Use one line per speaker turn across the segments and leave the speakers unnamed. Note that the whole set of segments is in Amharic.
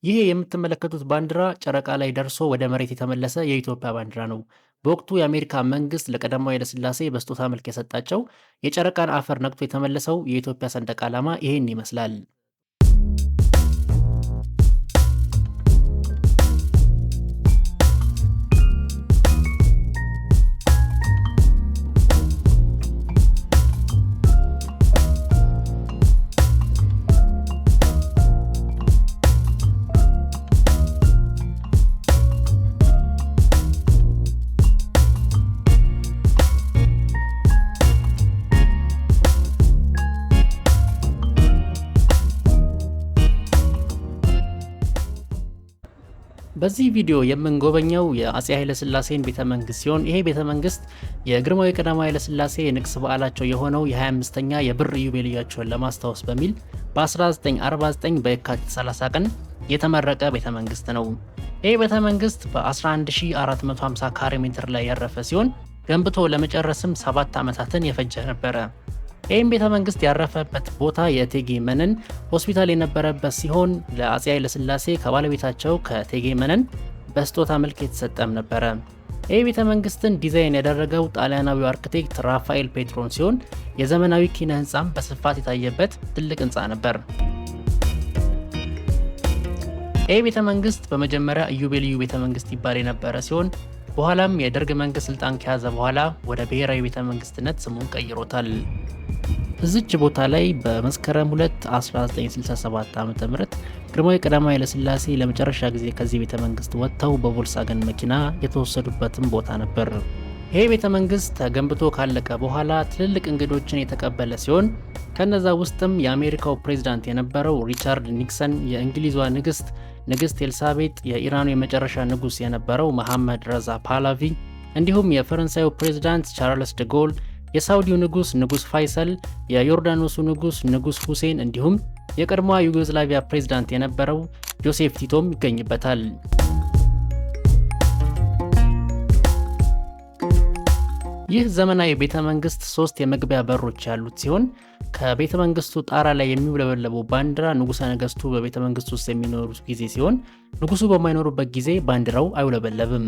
ይሄ የምትመለከቱት ባንዲራ ጨረቃ ላይ ደርሶ ወደ መሬት የተመለሰ የኢትዮጵያ ባንዲራ ነው። በወቅቱ የአሜሪካ መንግስት ለቀዳማዊ ኃይለሥላሴ በስጦታ መልክ የሰጣቸው የጨረቃን አፈር ነክቶ የተመለሰው የኢትዮጵያ ሰንደቅ ዓላማ ይሄን ይመስላል። በዚህ ቪዲዮ የምንጎበኘው የአፄ ኃይለ ሥላሴን ቤተ መንግስት ሲሆን ይሄ ቤተ መንግስት የግርማዊ ቀዳማዊ ኃይለ ሥላሴ የንግስ በዓላቸው የሆነው የ25ኛ የብር ኢዮቤልያቸውን ለማስታወስ በሚል በ1949 በየካቲት 30 ቀን የተመረቀ ቤተ መንግስት ነው። ይህ ቤተ መንግስት በ11450 ካሬ ሜትር ላይ ያረፈ ሲሆን ገንብቶ ለመጨረስም 7 ዓመታትን የፈጀ ነበረ። ይህም ቤተ መንግስት ያረፈበት ቦታ የእቴጌ መነን ሆስፒታል የነበረበት ሲሆን ለአፄ ኃይለሥላሴ ከባለቤታቸው ከእቴጌ መነን በስጦታ መልክ የተሰጠም ነበረ። ይህ ቤተ መንግስትን ዲዛይን ያደረገው ጣሊያናዊው አርክቴክት ራፋኤል ፔትሮን ሲሆን የዘመናዊ ኪነ ህንፃም በስፋት የታየበት ትልቅ ህንፃ ነበር። ይህ ቤተ መንግስት በመጀመሪያ ኢዮቤልዩ ቤተ መንግስት ይባል የነበረ ሲሆን በኋላም የደርግ መንግስት ስልጣን ከያዘ በኋላ ወደ ብሔራዊ ቤተ መንግስትነት ስሙን ቀይሮታል። እዚች ቦታ ላይ በመስከረም 2 1967 ዓ.ም ግርማዊ ቀዳማዊ ኃይለሥላሴ ለመጨረሻ ጊዜ ከዚህ ቤተ መንግስት ወጥተው በቮልስዋገን መኪና የተወሰዱበትም ቦታ ነበር። ይሄ ቤተ መንግስት ተገንብቶ ካለቀ በኋላ ትልልቅ እንግዶችን የተቀበለ ሲሆን ከነዛ ውስጥም የአሜሪካው ፕሬዝዳንት የነበረው ሪቻርድ ኒክሰን፣ የእንግሊዟ ንግስት ንግስት ኤልሳቤጥ፣ የኢራኑ የመጨረሻ ንጉስ የነበረው መሐመድ ረዛ ፓላቪ እንዲሁም የፈረንሳዩ ፕሬዝዳንት ቻርልስ ደጎል፣ የሳውዲው ንጉስ ንጉስ ፋይሰል፣ የዮርዳኖሱ ንጉስ ንጉስ ሁሴን እንዲሁም የቀድሞዋ ዩጎዝላቪያ ፕሬዝዳንት የነበረው ጆሴፍ ቲቶም ይገኝበታል። ይህ ዘመናዊ ቤተ መንግስት ሶስት የመግቢያ በሮች ያሉት ሲሆን ከቤተ መንግስቱ ጣራ ላይ የሚውለበለበው ባንዲራ ንጉሰ ነገስቱ በቤተ መንግስቱ ውስጥ የሚኖሩት ጊዜ ሲሆን ንጉሱ በማይኖሩበት ጊዜ ባንዲራው አይውለበለብም።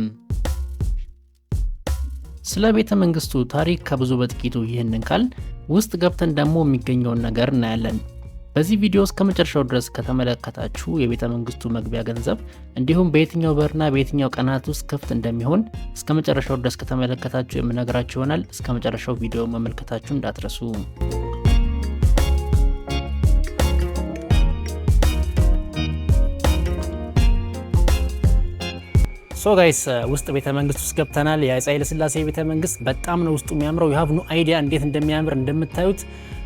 ስለ ቤተ መንግስቱ ታሪክ ከብዙ በጥቂቱ ይህንን ካልን ውስጥ ገብተን ደግሞ የሚገኘውን ነገር እናያለን። በዚህ ቪዲዮ እስከ መጨረሻው ድረስ ከተመለከታችሁ የቤተ መንግስቱ መግቢያ ገንዘብ እንዲሁም በየትኛው በርና በየትኛው ቀናት ውስጥ ክፍት እንደሚሆን እስከ መጨረሻው ድረስ ከተመለከታችሁ የምነግራችሁ ይሆናል። እስከ መጨረሻው ቪዲዮ መመልከታችሁ እንዳትረሱ። So guys፣ ውስጥ ቤተ መንግስት ውስጥ ገብተናል። የአፄ ኃይለ ሥላሴ ቤተ መንግስት በጣም ነው ውስጡ የሚያምረው። You have no idea እንዴት እንደሚያምር። እንደምታዩት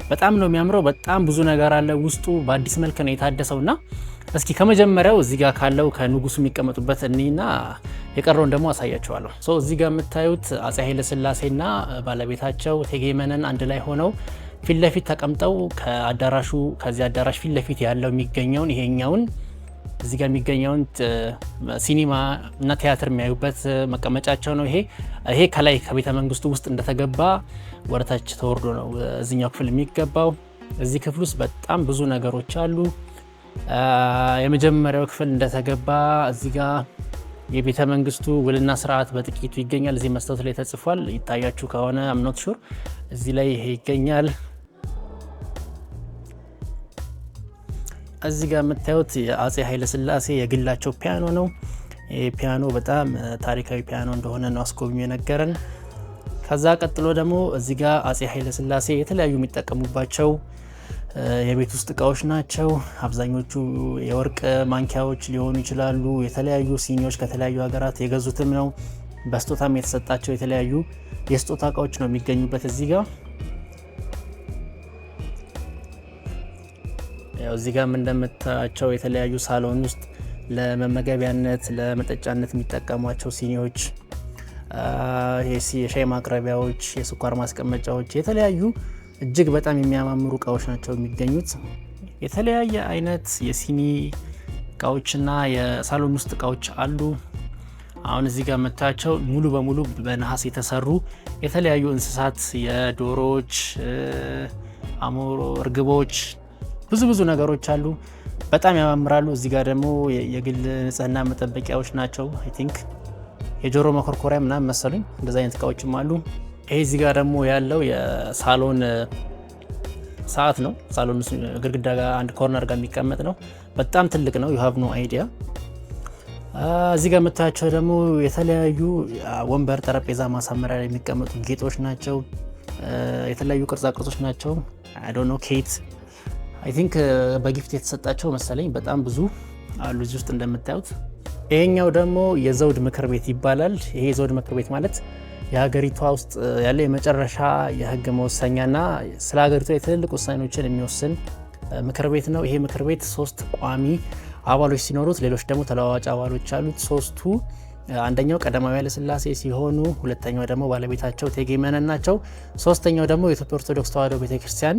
በጣም ነው የሚያምረው። በጣም ብዙ ነገር አለ ውስጡ፣ በአዲስ መልክ ነው የታደሰው እና እስኪ ከመጀመሪያው እዚህ ጋር ካለው ከንጉሱ የሚቀመጡበት እኒና የቀረውን ደግሞ አሳያችኋለሁ። So እዚህ ጋር የምታዩት አፄ ኃይለ ሥላሴና ባለቤታቸው እቴጌ መነን አንድ ላይ ሆነው ፊት ለፊት ተቀምጠው ከአዳራሹ ከዚህ አዳራሽ ፊት ለፊት ያለው የሚገኘውን ይሄኛውን እዚህ ጋር የሚገኘውን ሲኒማ እና ቲያትር የሚያዩበት መቀመጫቸው ነው። ይሄ ከላይ ከቤተ መንግስቱ ውስጥ እንደተገባ ወደታች ተወርዶ ነው እዚኛው ክፍል የሚገባው። እዚህ ክፍል ውስጥ በጣም ብዙ ነገሮች አሉ። የመጀመሪያው ክፍል እንደተገባ እዚህ ጋር የቤተ መንግስቱ ውልና ስርዓት በጥቂቱ ይገኛል። እዚህ መስታወት ላይ ተጽፏል። ይታያችሁ ከሆነ I'm not sure፣ እዚህ ላይ ይሄ ይገኛል። እዚህ ጋር የምታዩት የአፄ ኃይለ ሥላሴ የግላቸው ፒያኖ ነው። ይህ ፒያኖ በጣም ታሪካዊ ፒያኖ እንደሆነ ነው አስጎብኚ የነገረን። ከዛ ቀጥሎ ደግሞ እዚህ ጋር አፄ ኃይለ ሥላሴ የተለያዩ የሚጠቀሙባቸው የቤት ውስጥ እቃዎች ናቸው። አብዛኞቹ የወርቅ ማንኪያዎች ሊሆኑ ይችላሉ። የተለያዩ ሲኒዎች ከተለያዩ ሀገራት የገዙትም ነው። በስጦታም የተሰጣቸው የተለያዩ የስጦታ እቃዎች ነው የሚገኙበት እዚህ ጋር። ያው እዚህ ጋርም እንደምታያቸው የተለያዩ ሳሎን ውስጥ ለመመገቢያነት ለመጠጫነት የሚጠቀሟቸው ሲኒዎች፣ የሻይ ማቅረቢያዎች፣ የስኳር ማስቀመጫዎች፣ የተለያዩ እጅግ በጣም የሚያማምሩ እቃዎች ናቸው የሚገኙት። የተለያየ አይነት የሲኒ እቃዎችና የሳሎን ውስጥ እቃዎች አሉ። አሁን እዚህ ጋር የምታያቸው ሙሉ በሙሉ በነሐስ የተሰሩ የተለያዩ እንስሳት፣ የዶሮዎች፣ አሞሮ፣ እርግቦች፣ ብዙ ብዙ ነገሮች አሉ። በጣም ያማምራሉ። እዚህ ጋር ደግሞ የግል ንጽህና መጠበቂያዎች ናቸው። I think የጆሮ መኮርኮሪያ ምናምን መሰሉኝ፣ እንደዚ አይነት እቃዎችም አሉ። ይሄ እዚህ ጋር ደግሞ ያለው የሳሎን ሰዓት ነው። ሳሎን ግድግዳ ጋር አንድ corner ጋር የሚቀመጥ ነው። በጣም ትልቅ ነው። You have no idea። እዚህ ጋር የምታያቸው ደግሞ የተለያዩ ወንበር፣ ጠረጴዛ ማሳመሪያ ላይ የሚቀመጡ ጌጦች ናቸው። የተለያዩ ቅርጻ ቅርጾች ናቸው። I don't know ኬት፣ I think በ gift የተሰጣቸው መሰለኝ። በጣም ብዙ አሉ እዚህ ውስጥ እንደምታዩት። ይሄኛው ደግሞ የዘውድ ምክር ቤት ይባላል። ይሄ የዘውድ ምክር ቤት ማለት የሀገሪቷ ውስጥ ያለ የመጨረሻ የህግ መወሰኛና ስለ ሀገሪቷ የትልልቅ ውሳኔዎችን የሚወስን ምክር ቤት ነው። ይሄ ምክር ቤት ሶስት ቋሚ አባሎች ሲኖሩት ሌሎች ደግሞ ተለዋዋጭ አባሎች አሉት። ሶስቱ አንደኛው ቀዳማዊ ኃይለሥላሴ ሲሆኑ ሁለተኛው ደግሞ ባለቤታቸው እቴጌ መነን ናቸው። ሶስተኛው ደግሞ የኢትዮጵያ ኦርቶዶክስ ተዋሕዶ ቤተክርስቲያን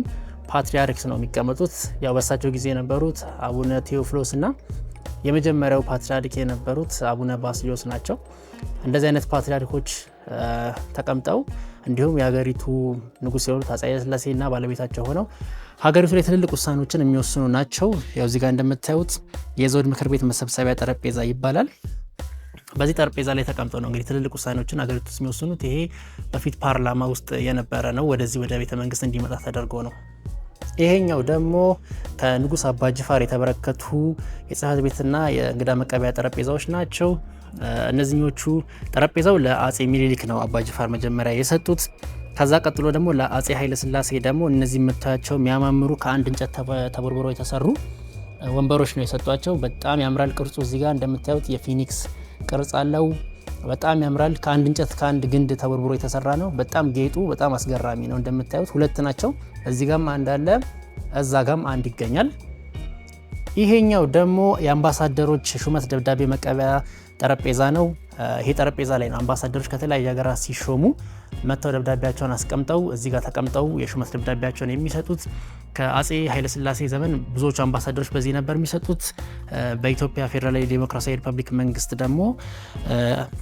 ፓትሪያርክ ነው የሚቀመጡት። ያው በሳቸው ጊዜ የነበሩት አቡነ ቴዎፍሎስ እና የመጀመሪያው ፓትሪያርክ የነበሩት አቡነ ባስልዮስ ናቸው። እንደዚህ አይነት ፓትሪያርኮች ተቀምጠው እንዲሁም የሀገሪቱ ንጉሥ የሆኑት አፄ ኃይለሥላሴና ባለቤታቸው ሆነው ሀገሪቱ ላይ ትልልቅ ውሳኔዎችን የሚወስኑ ናቸው። ያው እዚህ ጋር እንደምታዩት የዘውድ ምክር ቤት መሰብሰቢያ ጠረጴዛ ይባላል። በዚህ ጠረጴዛ ላይ ተቀምጠው ነው እንግዲህ ትልልቅ ውሳኔዎችን ሀገሪቱ ውስጥ የሚወስኑት። ይሄ በፊት ፓርላማ ውስጥ የነበረ ነው። ወደዚህ ወደ ቤተ መንግስት እንዲመጣ ተደርጎ ነው። ይሄኛው ደግሞ ከንጉስ አባጅፋር የተበረከቱ የጽህፈት ቤትና የእንግዳ መቀበያ ጠረጴዛዎች ናቸው። እነዚህኞቹ ጠረጴዛው ለአጼ ሚኒሊክ ነው አባጅፋር መጀመሪያ የሰጡት። ከዛ ቀጥሎ ደግሞ ለአጼ ኃይለሥላሴ ደግሞ እነዚህ የምታያቸው የሚያማምሩ ከአንድ እንጨት ተቦርብሮ የተሰሩ ወንበሮች ነው የሰጧቸው። በጣም ያምራል ቅርጹ። እዚህ ጋር እንደምታዩት የ phoenix ቅርጽ አለው። በጣም ያምራል። ከአንድ እንጨት ከአንድ ግንድ ተቦርብሮ የተሰራ ነው። በጣም ጌጡ በጣም አስገራሚ ነው። እንደምታዩት ሁለት ናቸው። እዚህ ጋም አንድ አለ፣ እዛ ጋም አንድ ይገኛል። ይሄኛው ደግሞ የአምባሳደሮች ሹመት ደብዳቤ መቀበያ ጠረጴዛ ነው። ይሄ ጠረጴዛ ላይ ነው አምባሳደሮች ከተለያዩ ሀገራት ሲሾሙ መጥተው ደብዳቤያቸውን አስቀምጠው እዚህ ጋር ተቀምጠው የሹመት ደብዳቤያቸውን የሚሰጡት። ከአጼ ኃይለሥላሴ ዘመን ብዙዎቹ አምባሳደሮች በዚህ ነበር የሚሰጡት። በኢትዮጵያ ፌዴራላዊ ዴሞክራሲያዊ ሪፐብሊክ መንግስት ደግሞ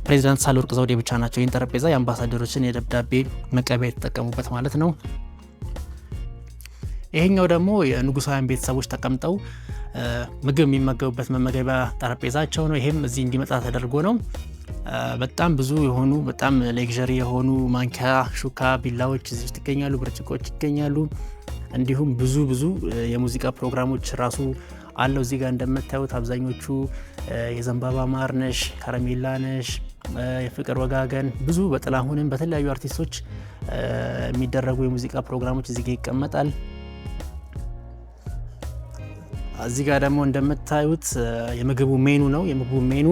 ፕሬዚዳንት ሳህለወርቅ ዘውዴ ብቻ ናቸው ይህን ጠረጴዛ የአምባሳደሮችን የደብዳቤ መቀበያ የተጠቀሙበት ማለት ነው። ይሄኛው ደግሞ የንጉሳውያን ቤተሰቦች ተቀምጠው ምግብ የሚመገቡበት መመገቢያ ጠረጴዛቸው ነው። ይሄም እዚህ እንዲመጣ ተደርጎ ነው። በጣም ብዙ የሆኑ በጣም luxury የሆኑ ማንኪያ፣ ሹካ፣ ቢላዎች እዚህ ውስጥ ይገኛሉ። ብርጭቆች ይገኛሉ። እንዲሁም ብዙ ብዙ የሙዚቃ ፕሮግራሞች ራሱ አለው። እዚህ ጋር እንደምታዩት አብዛኞቹ የዘንባባ ማርነሽ፣ ከረሜላ ነሽ፣ የፍቅር ወጋገን ብዙ በጥላሁንም በተለያዩ አርቲስቶች የሚደረጉ የሙዚቃ ፕሮግራሞች እዚህ ጋር ይቀመጣል። እዚህ ጋር ደግሞ እንደምታዩት የምግቡ ሜኑ ነው። የምግቡ ሜኑ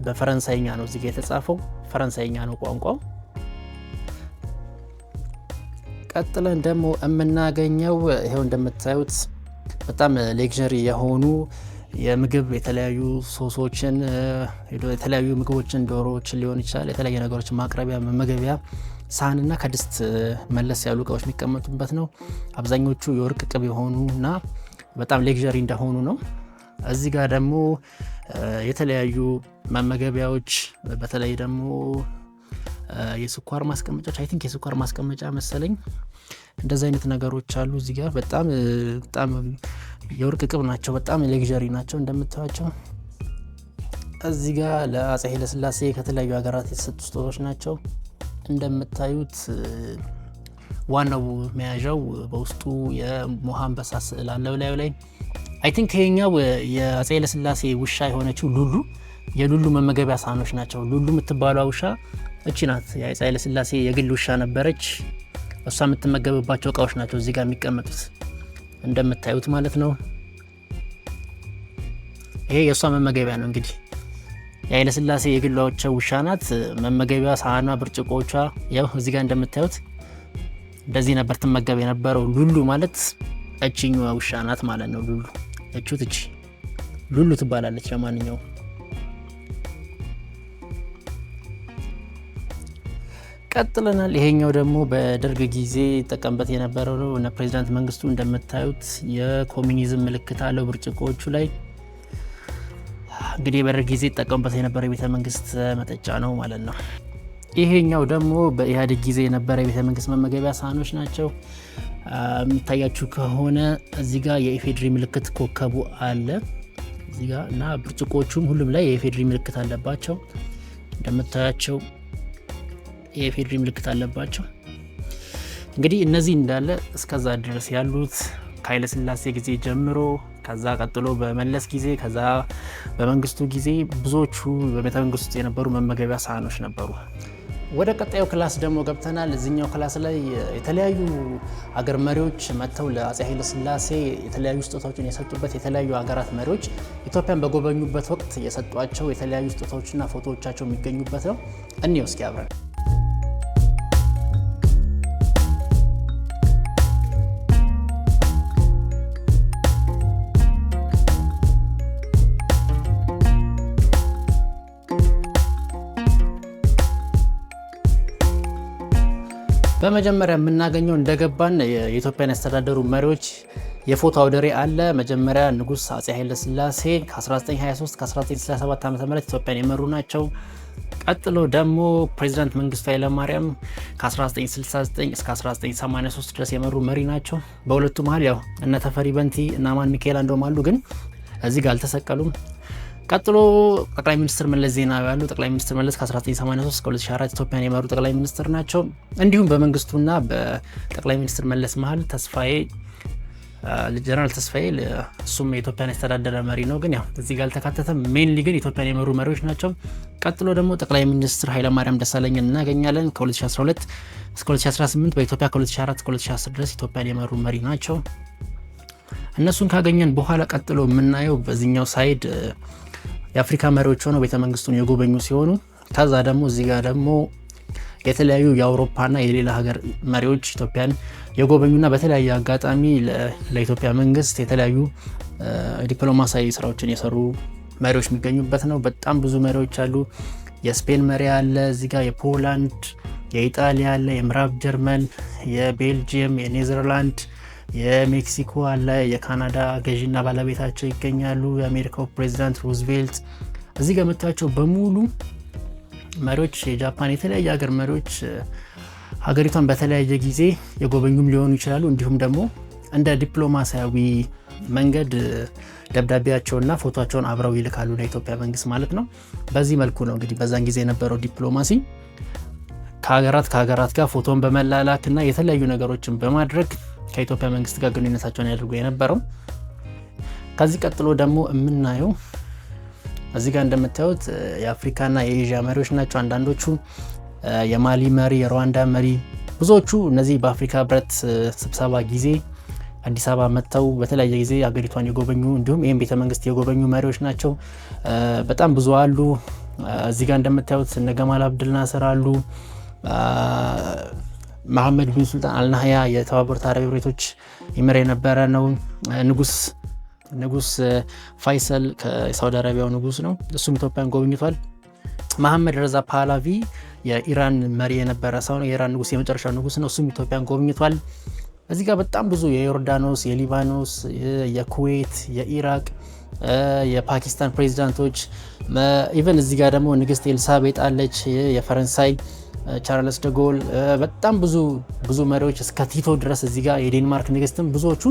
በፈረንሳይኛ ነው እዚህ ጋር የተጻፈው፣ ፈረንሳይኛ ነው ቋንቋው። ቀጥለን ደግሞ የምናገኘው ይሄው እንደምታዩት በጣም luxury የሆኑ የምግብ የተለያዩ ሶሶችን፣ የተለያዩ ምግቦችን፣ ዶሮዎችን ሊሆን ይችላል፣ የተለያዩ ነገሮችን ማቅረቢያ መመገቢያ ሳህንና ከድስት መለስ ያሉ እቃዎች የሚቀመጡበት ነው። አብዛኞቹ የወርቅ ቅብ የሆኑ እና በጣም luxury እንደሆኑ ነው። እዚህ ጋር ደግሞ የተለያዩ መመገቢያዎች በተለይ ደግሞ የስኳር ማስቀመጫዎች፣ I think የስኳር ማስቀመጫ መሰለኝ፣ እንደዚህ አይነት ነገሮች አሉ። እዚህ ጋር በጣም በጣም የወርቅ ቅብ ናቸው። በጣም luxury ናቸው እንደምታዩቸው። እዚህ ጋር ለአፄ ኃይለሥላሴ ከተለያዩ ሀገራት የተሰጡ ስጦታዎች ናቸው። እንደምታዩት ዋናው መያዣው በውስጡ የሞሃ አንበሳ ስዕል አለው ላዩ ላይ። I think ይሄኛው የአፄ ኃይለሥላሴ ውሻ የሆነችው ሉሉ፣ የሉሉ መመገቢያ ሳህኖች ናቸው። ሉሉ የምትባለው ውሻ እቺ ናት። የአፄ ኃይለሥላሴ የግል ውሻ ነበረች። እሷ የምትመገብባቸው እቃዎች ናቸው እዚህ ጋር የሚቀመጡት እንደምታዩት ማለት ነው። ይሄ የእሷ መመገቢያ ነው እንግዲህ፣ የኃይለሥላሴ የግሏቸው ውሻ ናት። መመገቢያ ሳህኗ፣ ብርጭቆቿ ያው እዚህ ጋር እንደምታዩት እንደዚህ ነበር ትመገብ የነበረው። ሉሉ ማለት እችኛዋ ውሻ ናት ማለት ነው። ሉሉ እቹት እቺ ሉሉ ትባላለች። ለማንኛውም ቀጥለናል። ይሄኛው ደግሞ በደርግ ጊዜ ይጠቀምበት የነበረው ነው። እነ ፕሬዚዳንት መንግስቱ እንደምታዩት የኮሚኒዝም ምልክት አለው ብርጭቆዎቹ ላይ። እንግዲህ በደርግ ጊዜ ይጠቀሙበት የነበረው የቤተ መንግስት መጠጫ ነው ማለት ነው። ይሄኛው ደግሞ በኢህአዴግ ጊዜ የነበረ የቤተ መንግስት መመገቢያ ሳህኖች ናቸው። የሚታያችሁ ከሆነ እዚህ ጋር የኢፌድሪ ምልክት ኮከቡ አለ እዚህ ጋር እና ብርጭቆቹም ሁሉም ላይ የኢፌድሪ ምልክት አለባቸው። እንደምታያቸው የኢፌድሪ ምልክት አለባቸው። እንግዲህ እነዚህ እንዳለ እስከዛ ድረስ ያሉት ከኃይለ ሥላሴ ጊዜ ጀምሮ፣ ከዛ ቀጥሎ በመለስ ጊዜ፣ ከዛ በመንግስቱ ጊዜ ብዙዎቹ በቤተ መንግስት ውስጥ የነበሩ መመገቢያ ሳህኖች ነበሩ። ወደ ቀጣዩ class ደግሞ ገብተናል። እዚኛው class ላይ የተለያዩ ሀገር መሪዎች መጥተው ለአፄ ኃይለ ሥላሴ የተለያዩ ስጦታዎችን የሰጡበት፣ የተለያዩ ሀገራት መሪዎች ኢትዮጵያን በጎበኙበት ወቅት የሰጧቸው የተለያዩ ስጦታዎችና ፎቶዎቻቸው የሚገኙበት ነው። እንየው እስኪ አብረን። በመጀመሪያ የምናገኘው እንደገባን የኢትዮጵያን ያስተዳደሩ መሪዎች የፎቶ አውደ ርዕይ አለ። መጀመሪያ ንጉስ አፄ ኃይለ ሥላሴ ከ1923 ከ1967 ዓ.ም ኢትዮጵያን የመሩ ናቸው። ቀጥሎ ደግሞ ፕሬዚዳንት መንግስቱ ኃይለማርያም ከ1969 እስከ 1983 ድረስ የመሩ መሪ ናቸው። በሁለቱ መሀል ያው እነ ተፈሪ በንቲ እና አማን ሚካኤል አንዶም አሉ፣ ግን እዚህ ጋር አልተሰቀሉም። ቀጥሎ ጠቅላይ ሚኒስትር መለስ ዜናዊ ያሉ። ጠቅላይ ሚኒስትር መለስ ከ1983 እስከ 2004 ኢትዮጵያን የመሩ ጠቅላይ ሚኒስትር ናቸው። እንዲሁም በመንግስቱና በጠቅላይ ሚኒስትር መለስ መሀል ተስፋዬ፣ ጀነራል ተስፋዬ፣ እሱም የኢትዮጵያን ያስተዳደረ መሪ ነው፣ ግን ያው እዚህ ጋር አልተካተተም። Mainly ግን ኢትዮጵያን የመሩ መሪዎች ናቸው። ቀጥሎ ደግሞ ጠቅላይ ሚኒስትር ኃይለማርያም ደሳለኝን እናገኛለን። ከ2012 እስከ 2018 በኢትዮጵያ፣ ከ2004 እስከ 2010 ድረስ ኢትዮጵያን የመሩ መሪ ናቸው። እነሱን ካገኘን በኋላ ቀጥሎ የምናየው በዚህኛው side የአፍሪካ መሪዎች ሆነው ቤተ መንግስቱን የጎበኙ ሲሆኑ፣ ከዛ ደግሞ እዚህ ጋር ደግሞ የተለያዩ የአውሮፓና የሌላ ሀገር መሪዎች ኢትዮጵያን የጎበኙና በተለያየ አጋጣሚ ለኢትዮጵያ መንግስት የተለያዩ ዲፕሎማሲያዊ ስራዎችን የሰሩ መሪዎች የሚገኙበት ነው። በጣም ብዙ መሪዎች አሉ። የስፔን መሪ አለ እዚህ ጋር፣ የፖላንድ፣ የኢጣሊያ አለ፣ የምዕራብ ጀርመን፣ የቤልጅየም፣ የኔዘርላንድ፣ የሜክሲኮ አለ፣ የካናዳ ገዢና ባለቤታቸው ይገኛሉ። የአሜሪካው ፕሬዚዳንት ሩዝቬልት፣ እዚህ ጋር የምታያቸው በሙሉ መሪዎች፣ የጃፓን፣ የተለያየ ሀገር መሪዎች ሀገሪቷን በተለያየ ጊዜ የጎበኙም ሊሆኑ ይችላሉ። እንዲሁም ደግሞ እንደ ዲፕሎማሲያዊ መንገድ ደብዳቤያቸውና ፎቶቸውን አብረው ይልካሉ ለኢትዮጵያ መንግስት ማለት ነው። በዚህ መልኩ ነው እንግዲህ በዛን ጊዜ የነበረው ዲፕሎማሲ ከሀገራት ከሀገራት ጋር ፎቶን በመላላክና የተለያዩ ነገሮችን በማድረግ ከኢትዮጵያ መንግስት ጋር ግንኙነታቸውን ያደርጉ የነበረው። ከዚህ ቀጥሎ ደግሞ የምናየው እዚህ ጋር እንደምታዩት የአፍሪካና የኤዥያ መሪዎች ናቸው። አንዳንዶቹ የማሊ መሪ፣ የሩዋንዳ መሪ፣ ብዙዎቹ እነዚህ በአፍሪካ ህብረት ስብሰባ ጊዜ አዲስ አበባ መጥተው በተለያየ ጊዜ ሀገሪቷን የጎበኙ እንዲሁም ይህም ቤተ መንግስት የጎበኙ መሪዎች ናቸው። በጣም ብዙ አሉ። እዚህ ጋር እንደምታዩት እነ ገማል አብድል ናስር አሉ። መሐመድ ቢን ሱልጣን አልናህያ የተባበሩት አረብ ኤሚሬቶች ይመራ የነበረ ነው። ንጉስ ፋይሰል ከሳውዲ አረቢያው ንጉስ ነው። እሱም ኢትዮጵያን ጎብኝቷል። መሐመድ ረዛ ፓላቪ የኢራን መሪ የነበረ ሰው ነው። የኢራን ንጉስ፣ የመጨረሻው ንጉስ ነው። እሱም ኢትዮጵያን ጎብኝቷል። እዚህ ጋር በጣም ብዙ የዮርዳኖስ፣ የሊባኖስ፣ የኩዌት፣ የኢራቅ፣ የፓኪስታን ፕሬዚዳንቶች፣ even እዚህ ጋር ደግሞ ንግስት ኤልሳቤጥ አለች፣ የፈረንሳይ ቻርለስ ደጎል፣ በጣም ብዙ ብዙ መሪዎች እስከ ቲቶ ድረስ፣ እዚህ ጋር የዴንማርክ ንግስትም፣ ብዙዎቹ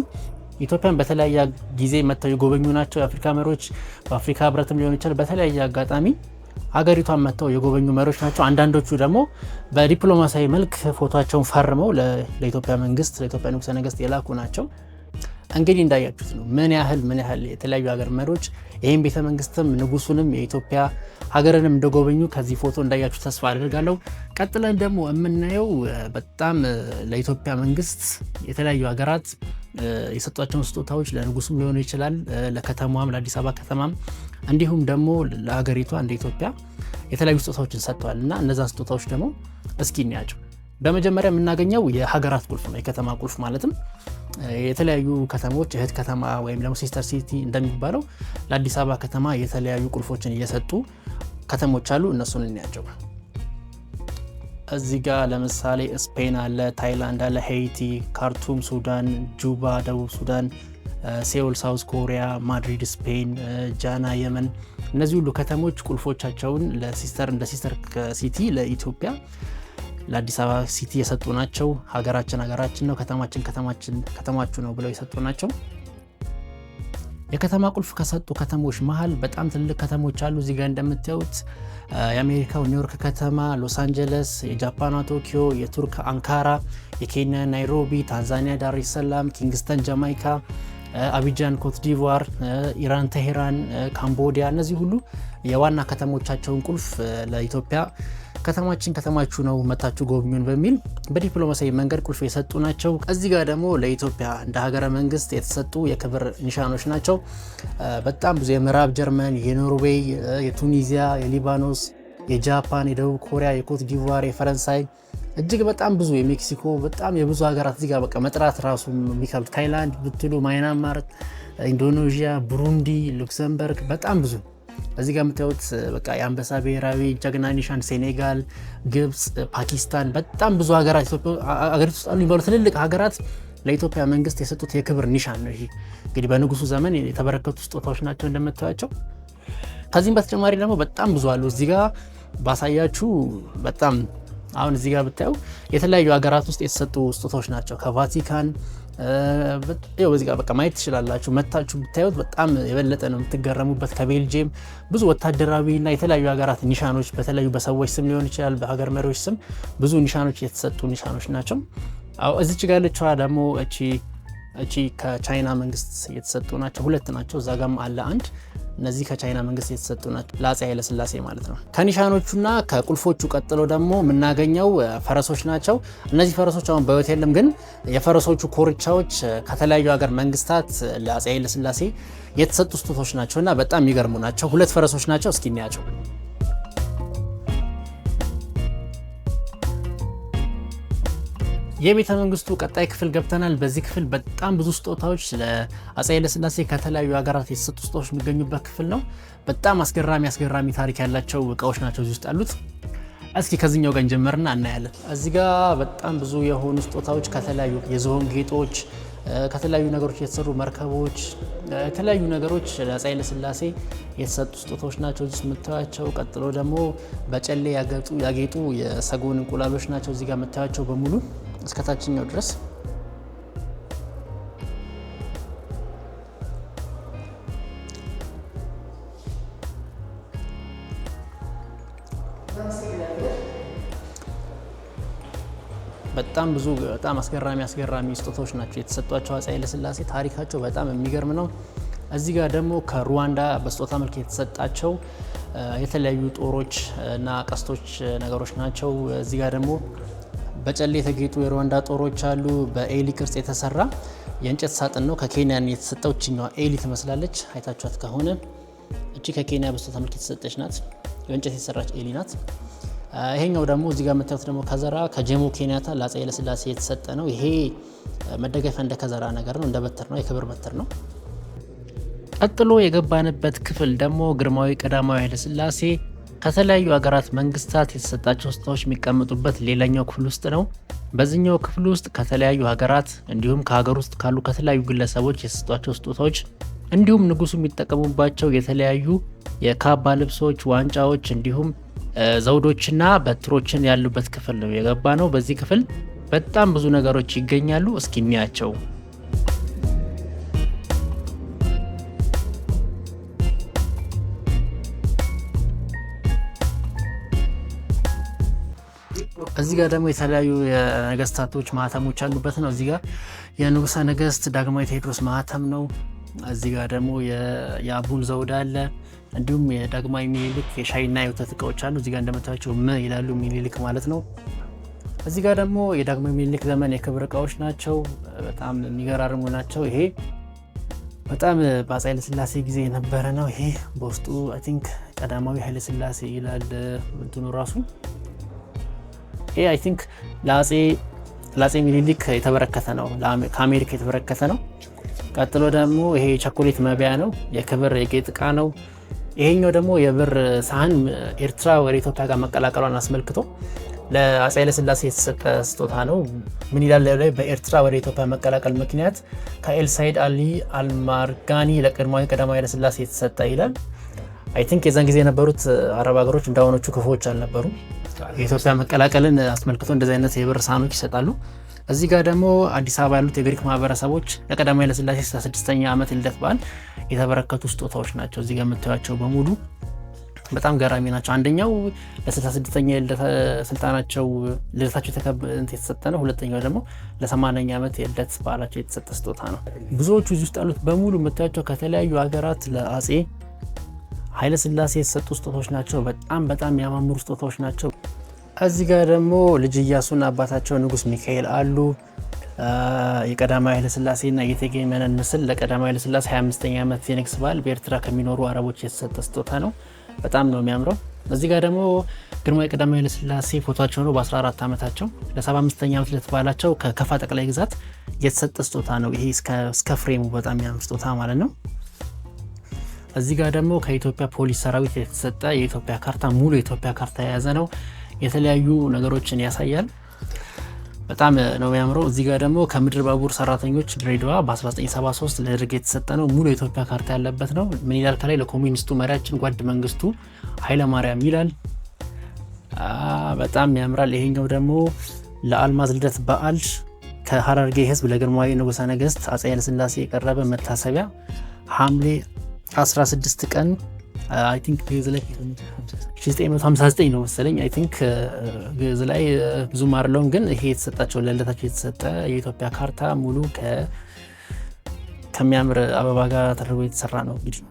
ኢትዮጵያን በተለያየ ጊዜ መጥተው የጎበኙ ናቸው። የአፍሪካ መሪዎች በአፍሪካ ህብረትም ሊሆን ይችላል፣ በተለያየ አጋጣሚ ሀገሪቷን መጥተው የጎበኙ መሪዎች ናቸው። አንዳንዶቹ ደግሞ በዲፕሎማሲያዊ መልክ ፎቶቸውን ፈርመው ለኢትዮጵያ መንግስት፣ ለኢትዮጵያ ንጉሠ ነገስት የላኩ ናቸው። እንግዲህ እንዳያችሁት ነው ምን ያህል የተለያዩ ሀገር መሪዎች ይህም ቤተ መንግስትም ንጉሱንም የኢትዮጵያ ሀገርንም እንደጎበኙ ከዚህ ፎቶ እንዳያችሁ ተስፋ አድርጋለሁ። ቀጥለን ደግሞ የምናየው በጣም ለኢትዮጵያ መንግስት የተለያዩ ሀገራት የሰጧቸውን ስጦታዎች፣ ለንጉሱም ሊሆኑ ይችላል፣ ለከተማዋም፣ ለአዲስ አበባ ከተማም፣ እንዲሁም ደግሞ ለሀገሪቷ እንደ ኢትዮጵያ የተለያዩ ስጦታዎችን ሰጥተዋል እና እነዛን ስጦታዎች ደግሞ እስኪ እንያቸው። በመጀመሪያ የምናገኘው የሀገራት ቁልፍ ነው፣ የከተማ ቁልፍ። ማለትም የተለያዩ ከተሞች እህት ከተማ ወይም ደግሞ sister city እንደሚባለው ለአዲስ አበባ ከተማ የተለያዩ ቁልፎችን እየሰጡ ከተሞች አሉ። እነሱን እንያቸው። እዚህ ጋር ለምሳሌ ስፔን አለ፣ ታይላንድ አለ፣ ሄይቲ፣ ካርቱም ሱዳን፣ ጁባ ደቡብ ሱዳን፣ ሴውል South Korea፣ ማድሪድ ስፔን፣ ጃና የመን። እነዚህ ሁሉ ከተሞች ቁልፎቻቸውን ለ sister እንደ sister city ለኢትዮጵያ ለአዲስ አበባ city የሰጡ ናቸው። ሀገራችን ሀገራችን ነው፣ ከተማችን ከተማችን ከተማችሁ ነው ብለው የሰጡ ናቸው። የከተማ ቁልፍ ከሰጡ ከተሞች መሀል በጣም ትልቅ ከተሞች አሉ። እዚህ ጋር እንደምታዩት የአሜሪካው ኒውዮርክ ከተማ፣ ሎስ አንጀለስ፣ የጃፓኗ ቶኪዮ፣ የቱርክ አንካራ፣ የኬንያ ናይሮቢ፣ ታንዛኒያ ዳር ሰላም፣ ኪንግስተን ጃማይካ፣ አቢጃን ኮት ዲቯር፣ ኢራን ቴሄራን፣ ካምቦዲያ፣ እነዚህ ሁሉ የዋና ከተሞቻቸውን ቁልፍ ለኢትዮጵያ ከተማችን ከተማችሁ ነው መታችሁ ጎብኙን በሚል በዲፕሎማሲያዊ መንገድ ቁልፍ የሰጡ ናቸው። እዚህ ጋር ደግሞ ለኢትዮጵያ እንደ ሀገረ መንግስት የተሰጡ የክብር ኒሻኖች ናቸው። በጣም ብዙ የምዕራብ ጀርመን፣ የኖርዌይ፣ የቱኒዚያ፣ የሊባኖስ፣ የጃፓን፣ የደቡብ ኮሪያ፣ የኮት ዲቯር፣ የፈረንሳይ፣ እጅግ በጣም ብዙ የሜክሲኮ፣ በጣም የብዙ ሀገራት እዚህ ጋር በቃ መጥራት ራሱ የሚከብድ፣ ታይላንድ ብትሉ፣ ማይናማር፣ ኢንዶኔዥያ፣ ቡሩንዲ፣ ሉክሰምበርግ፣ በጣም ብዙ። እዚህ ጋር የምታዩት በቃ የአንበሳ ብሔራዊ ጀግና ኒሻን ሴኔጋል፣ ግብፅ፣ ፓኪስታን፣ በጣም ብዙ ሀገራት፣ ሀገሪቱ ውስጥ አሉ የሚባሉ ትልልቅ ሀገራት ለኢትዮጵያ መንግስት የሰጡት የክብር ኒሻን ነው። ይሄ እንግዲህ በንጉሱ ዘመን የተበረከቱ ስጦታዎች ናቸው እንደምታዩቸው። ከዚህም በተጨማሪ ደግሞ በጣም ብዙ አሉ። እዚህ ጋር ባሳያችሁ በጣም፣ አሁን እዚህ ጋር ብታዩ የተለያዩ ሀገራት ውስጥ የተሰጡ ስጦታዎች ናቸው። ከቫቲካን በዚህ ጋር በቃ ማየት ትችላላችሁ። መታችሁ ብታዩት በጣም የበለጠ ነው የምትገረሙበት። ከቤልጅየም ብዙ ወታደራዊና የተለያዩ ሀገራት ኒሻኖች፣ በተለያዩ በሰዎች ስም ሊሆን ይችላል፣ በሀገር መሪዎች ስም ብዙ ኒሻኖች የተሰጡ ኒሻኖች ናቸው። እዚች ጋር ያለችዋ ደግሞ እቺ ከቻይና መንግስት የተሰጡ ናቸው። ሁለት ናቸው። እዛ ጋም አለ አንድ። እነዚህ ከቻይና መንግስት የተሰጡ ናቸው ለአፄ ኃይለስላሴ ማለት ነው። ከኒሻኖቹና ከቁልፎቹ ቀጥሎ ደግሞ የምናገኘው ፈረሶች ናቸው። እነዚህ ፈረሶች አሁን በሕይወት የለም፣ ግን የፈረሶቹ ኮርቻዎች ከተለያዩ ሀገር መንግስታት ለአፄ ኃይለስላሴ የተሰጡ ስጦታዎች ናቸው እና በጣም የሚገርሙ ናቸው። ሁለት ፈረሶች ናቸው። እስኪ እንያቸው። የቤተ መንግስቱ ቀጣይ ክፍል ገብተናል። በዚህ ክፍል በጣም ብዙ ስጦታዎች ለአፄ ኃይለስላሴ ከተለያዩ ሀገራት የተሰጡ ስጦታዎች የሚገኙበት ክፍል ነው። በጣም አስገራሚ አስገራሚ ታሪክ ያላቸው እቃዎች ናቸው እዚህ ውስጥ ያሉት። እስኪ ከዚህኛው ጋር እንጀምርና እናያለን። እዚህ ጋር በጣም ብዙ የሆኑ ስጦታዎች፣ ከተለያዩ የዝሆን ጌጦች፣ ከተለያዩ ነገሮች የተሰሩ መርከቦች፣ የተለያዩ ነገሮች ለአፄ ኃይለስላሴ የተሰጡ ስጦታዎች ናቸው እዚህ የምታዩቸው። ቀጥሎ ደግሞ በጨሌ ያጌጡ የሰጎን እንቁላሎች ናቸው እዚህ ጋር የምታዩቸው በሙሉ እስከ ታችኛው ድረስ። በጣም ብዙ፣ በጣም አስገራሚ አስገራሚ ስጦታዎች ናቸው የተሰጧቸው አፄ ኃይለስላሴ። ታሪካቸው በጣም የሚገርም ነው። እዚህ ጋር ደግሞ ከሩዋንዳ በስጦታ መልክ የተሰጣቸው የተለያዩ ጦሮች እና ቀስቶች ነገሮች ናቸው። እዚህ ጋር ደግሞ በጨሌ የተጌጡ የሩዋንዳ ጦሮች አሉ። በኤሊ ቅርጽ የተሰራ የእንጨት ሳጥን ነው። ከኬንያ የተሰጠው። እችኛዋ ኤሊ ትመስላለች። አይታችኋት ከሆነ እቺ ከኬንያ በስጦታ መልክ የተሰጠች ናት። በእንጨት የተሰራች ኤሊ ናት። ይሄኛው ደግሞ እዚህ ጋር የምታዩት ደግሞ ከዘራ ከጆሞ ኬንያታ ለአፄ ኃይለስላሴ የተሰጠ ነው። ይሄ መደገፊያ እንደ ከዘራ ነገር ነው፣ እንደ በትር ነው፣ የክብር በትር ነው። ቀጥሎ የገባንበት ክፍል ደግሞ ግርማዊ ቀዳማዊ ኃይለስላሴ ከተለያዩ ሀገራት መንግስታት የተሰጣቸው ስጦታዎች የሚቀመጡበት ሌላኛው ክፍል ውስጥ ነው። በዚህኛው ክፍል ውስጥ ከተለያዩ ሀገራት እንዲሁም ከሀገር ውስጥ ካሉ ከተለያዩ ግለሰቦች የተሰጧቸው ስጦታዎች እንዲሁም ንጉሱ የሚጠቀሙባቸው የተለያዩ የካባ ልብሶች፣ ዋንጫዎች እንዲሁም ዘውዶችና በትሮችን ያሉበት ክፍል ነው የገባ ነው። በዚህ ክፍል በጣም ብዙ ነገሮች ይገኛሉ። እስኪ እንያቸው። እዚህ ጋር ደግሞ የተለያዩ የነገስታቶች ማህተሞች ያሉበት ነው። እዚህ ጋር የንጉሰ ነገስት ዳግማዊ ቴዎድሮስ ማህተም ነው። እዚህ ጋር ደግሞ የአቡን ዘውድ አለ። እንዲሁም የዳግማዊ ሚኒሊክ የሻይና የወተት እቃዎች አሉ። እዚህ ጋር እንደምታዩቸው ም ይላሉ፣ ሚኒሊክ ማለት ነው። እዚህ ጋር ደግሞ የዳግማዊ ሚኒሊክ ዘመን የክብር እቃዎች ናቸው። በጣም የሚገራርሙ ናቸው። ይሄ በጣም በአፄ ኃይለስላሴ ጊዜ የነበረ ነው። ይሄ በውስጡ I think ቀዳማዊ ኃይለስላሴ ይላል እንትኑ ራሱ። ይሄ I think ለአፄ ሚኒሊክ የተበረከተ ነው። ከአሜሪካ የተበረከተ ነው። ቀጥሎ ደግሞ ይሄ ቸኮሌት መቢያ ነው። የክብር የጌጥ እቃ ነው። ይሄኛው ደግሞ የብር ሳህን ኤርትራ ወደ ኢትዮጵያ ጋር መቀላቀሏን አስመልክቶ ለአፄ ኃይለስላሴ የተሰጠ ስጦታ ነው። ምን ይላል ላይ? በኤርትራ ወደ ኢትዮጵያ መቀላቀል ምክንያት ከኤልሳይድ አሊ አልማርጋኒ ለቀዳማዊ ኃይለስላሴ የተሰጠ ይላል። I think የዛን ጊዜ የነበሩት አረብ ሀገሮች እንዳሁኖቹ ክፉዎች አልነበሩም። የኢትዮጵያ መቀላቀልን አስመልክቶ እንደዚህ አይነት የብር ሳህኖች ይሰጣሉ። እዚህ ጋር ደግሞ አዲስ አበባ ያሉት የግሪክ ማህበረሰቦች ለቀዳማዊ ኃይለሥላሴ 66ኛ ዓመት ልደት በዓል የተበረከቱ ስጦታዎች ናቸው። እዚህ ጋር የምታዩቸው በሙሉ በጣም ገራሚ ናቸው። አንደኛው ለ66ኛ የልደት ስልጣናቸው ልደታቸው የተሰጠ ነው። ሁለተኛው ደግሞ ለ80ኛ ዓመት የልደት በዓላቸው የተሰጠ ስጦታ ነው። ብዙዎቹ እዚህ ውስጥ ያሉት በሙሉ የምታዩቸው ከተለያዩ ሀገራት ለአጼ ኃይለሥላሴ የተሰጡ ስጦታዎች ናቸው። በጣም በጣም የሚያማምሩ ስጦታዎች ናቸው። እዚህ ጋር ደግሞ ልጅ ኢያሱና አባታቸው ንጉስ ሚካኤል አሉ። የቀዳማዊ ኃይለሥላሴና የእቴጌ መነን ምስል ለቀዳማዊ ኃይለሥላሴ 25ኛ ዓመት የንግስ በዓል በኤርትራ ከሚኖሩ አረቦች የተሰጠ ስጦታ ነው። በጣም ነው የሚያምረው። እዚህ ጋር ደግሞ ግርማዊ ቀዳማዊ ኃይለሥላሴ ፎቷቸው ነው። በ14 ዓመታቸው ለ75ኛ ዓመት ልደት በዓላቸው ከከፋ ጠቅላይ ግዛት የተሰጠ ስጦታ ነው። ይሄ እስከ frame ኡ በጣም የሚያምር ስጦታ ማለት ነው። እዚህ ጋር ደግሞ ከኢትዮጵያ ፖሊስ ሰራዊት የተሰጠ የኢትዮጵያ ካርታ፣ ሙሉ የኢትዮጵያ ካርታ የያዘ ነው። የተለያዩ ነገሮችን ያሳያል። በጣም ነው የሚያምረው። እዚህ ጋር ደግሞ ከምድር ባቡር ሰራተኞች ድሬዳዋ በ1973 ለደርግ የተሰጠ ነው። ሙሉ የኢትዮጵያ ካርታ ያለበት ነው። ምን ይላል ከላይ? ለኮሚኒስቱ መሪያችን ጓድ መንግስቱ ኃይለማርያም ይላል። በጣም ያምራል። ይሄኛው ደግሞ ለአልማዝ ልደት በዓል ከሀረርጌ ህዝብ ለግርማዊ ንጉሠ ነገሥት አፄ ኃይለሥላሴ የቀረበ መታሰቢያ ሐምሌ 16 ቀን I think ግዕዝ ላይ 1959 ነው መሰለኝ። I think ግዕዝ ላይ ብዙም አይደለሁም፣ ግን ይሄ የተሰጣቸው ለልደታቸው የተሰጠ የኢትዮጵያ ካርታ ሙሉ ከሚያምር አበባ ጋር ተደርጎ የተሰራ ነው እንግዲህ።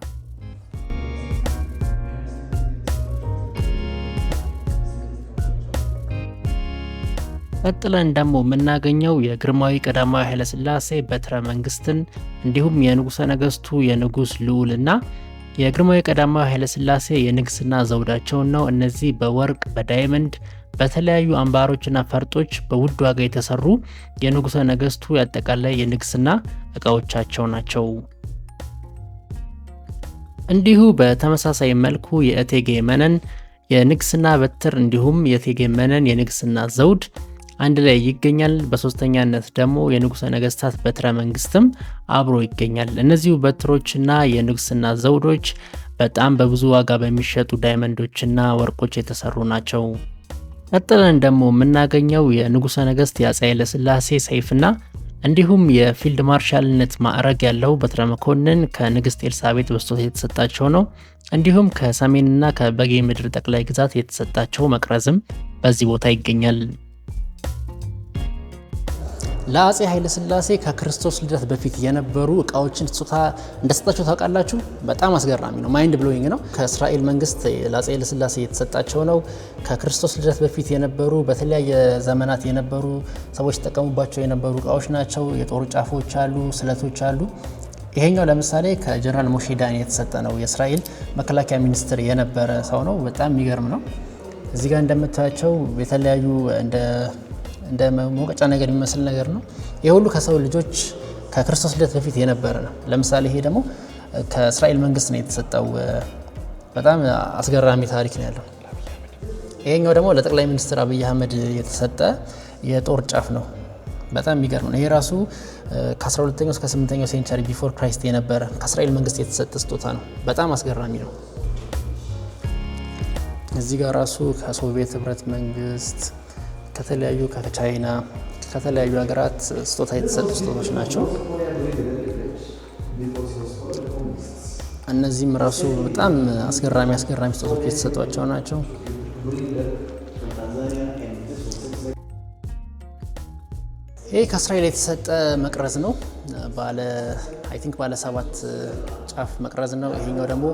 ቀጥለን ደግሞ የምናገኘው የግርማዊ ቀዳማዊ ኃይለሥላሴ በትረ መንግስትን እንዲሁም የንጉሠ ነገሥቱ የንጉሥ ልዑል እና የግርማዊ ቀዳማዊ ኃይለሥላሴ የንግስና ዘውዳቸውን ነው። እነዚህ በወርቅ፣ በ diamond፣ በተለያዩ አምባሮችና ፈርጦች በውድ ዋጋ የተሰሩ የንጉሠ ነገሥቱ ያጠቃላይ የንግስና እቃዎቻቸው ናቸው። እንዲሁ በተመሳሳይ መልኩ የእቴጌ መነን የንግስና በትር እንዲሁም የእቴጌ መነን የንግስና ዘውድ አንድ ላይ ይገኛል። በሶስተኛነት ደግሞ የንጉሠ ነገሥታት በትረ መንግስትም አብሮ ይገኛል። እነዚሁ በትሮችና የንግስና ዘውዶች በጣም በብዙ ዋጋ በሚሸጡ diamond ኦችና ወርቆች የተሰሩ ናቸው። ቀጥለን ደግሞ የምናገኘው የንጉሠ ነገሥት የአፄ ኃይለሥላሴ ሰይፍና እንዲሁም የፊልድ ማርሻልነት ማዕረግ ያለው በትረ መኮንን ከንግስት ኤልሳቤጥ በስጦታ የተሰጣቸው ነው። እንዲሁም ከሰሜንና ከበጌ ምድር ጠቅላይ ግዛት የተሰጣቸው መቅረዝም በዚህ ቦታ ይገኛል። ለአፄ ኃይለሥላሴ ከክርስቶስ ልደት በፊት የነበሩ እቃዎችን ስጦታ እንደሰጣቸው ታውቃላችሁ? በጣም አስገራሚ ነው። Mind blowing ነው። ከእስራኤል መንግስት ለአፄ ኃይለሥላሴ የተሰጣቸው ነው። ከክርስቶስ ልደት በፊት የነበሩ በተለያየ ዘመናት የነበሩ ሰዎች ተጠቀሙባቸው የነበሩ እቃዎች ናቸው። የጦር ጫፎች አሉ፣ ስለቶች አሉ። ይሄኛው ለምሳሌ ከጀነራል ሞሼ ዳን የተሰጠ ነው። የእስራኤል መከላከያ ሚኒስትር የነበረ ሰው ነው። በጣም የሚገርም ነው። እዚህ ጋር እንደምታያቸው የተለያዩ እንደ መውቀጫ ነገር የሚመስል ነገር ነው። ይሄ ሁሉ ከሰው ልጆች ከክርስቶስ ልደት በፊት የነበረ ነው። ለምሳሌ ይሄ ደግሞ ከእስራኤል መንግስት ነው የተሰጠው። በጣም አስገራሚ ታሪክ ነው ያለው። ይሄኛው ደግሞ ለጠቅላይ ሚኒስትር አብይ አህመድ የተሰጠ የጦር ጫፍ ነው። በጣም የሚገርም ነው። ይሄ ራሱ ከ12ኛው እስከ 8ኛው century before Christ የነበረ ከእስራኤል መንግስት የተሰጠ ስጦታ ነው። በጣም አስገራሚ ነው። እዚህ ጋር ራሱ ከሶቪየት ህብረት መንግስት፣ ከተለያዩ ከቻይና፣ ከተለያዩ ሀገራት ስጦታ የተሰጡ ስጦታዎች ናቸው። እነዚህም ራሱ በጣም አስገራሚ አስገራሚ ስጦታዎች የተሰጧቸው ናቸው። ይሄ ከእስራኤል የተሰጠ መቅረዝ ነው። ባለ I think ባለ 7 ጫፍ መቅረዝ ነው። ይሄኛው ደግሞ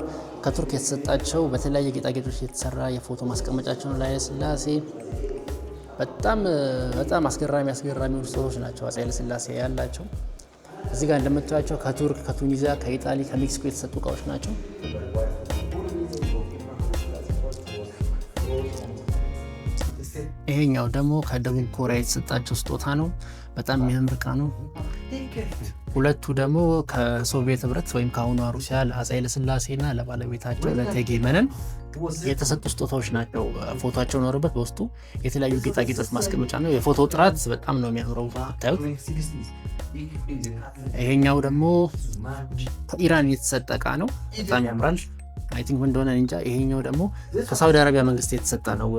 ከቱርክ የተሰጣቸው በተለያየ ጌጣጌጦች የተሰራ የፎቶ ማስቀመጫቸው ነው ለኃይለሥላሴ። በጣም በጣም አስገራሚ አስገራሚ ስጦታዎች ናቸው አፄ ኃይለሥላሴ ያላቸው። እዚህ ጋር እንደምታዩቸው ከቱርክ፣ ከቱኒዚያ፣ ከኢጣሊ፣ ከሜክሲኮ የተሰጡ እቃዎች ናቸው። ይሄኛው ደግሞ ከደቡብ ኮሪያ የተሰጣቸው ስጦታ ነው። በጣም የሚያምር እቃ ነው። ሁለቱ ደግሞ ከሶቪየት ህብረት ወይም ከአሁኗ ሩሲያ ለአፄ ኃይለሥላሴና ለባለቤታቸው ለእቴጌ መነን የተሰጡ ስጦታዎች ናቸው። ፎቶቸው ኖሮበት በውስጡ የተለያዩ ጌጣጌጦች ማስቀመጫ ነው። የፎቶ ጥራት በጣም ነው የሚያምረው ታዩት። ይሄኛው ደግሞ ከኢራን የተሰጠ እቃ ነው። በጣም ያምራል። I think ምን እንደሆነ እንጃ። ይሄኛው ደግሞ ከሳውዲ አረቢያ መንግስት የተሰጠ ነው።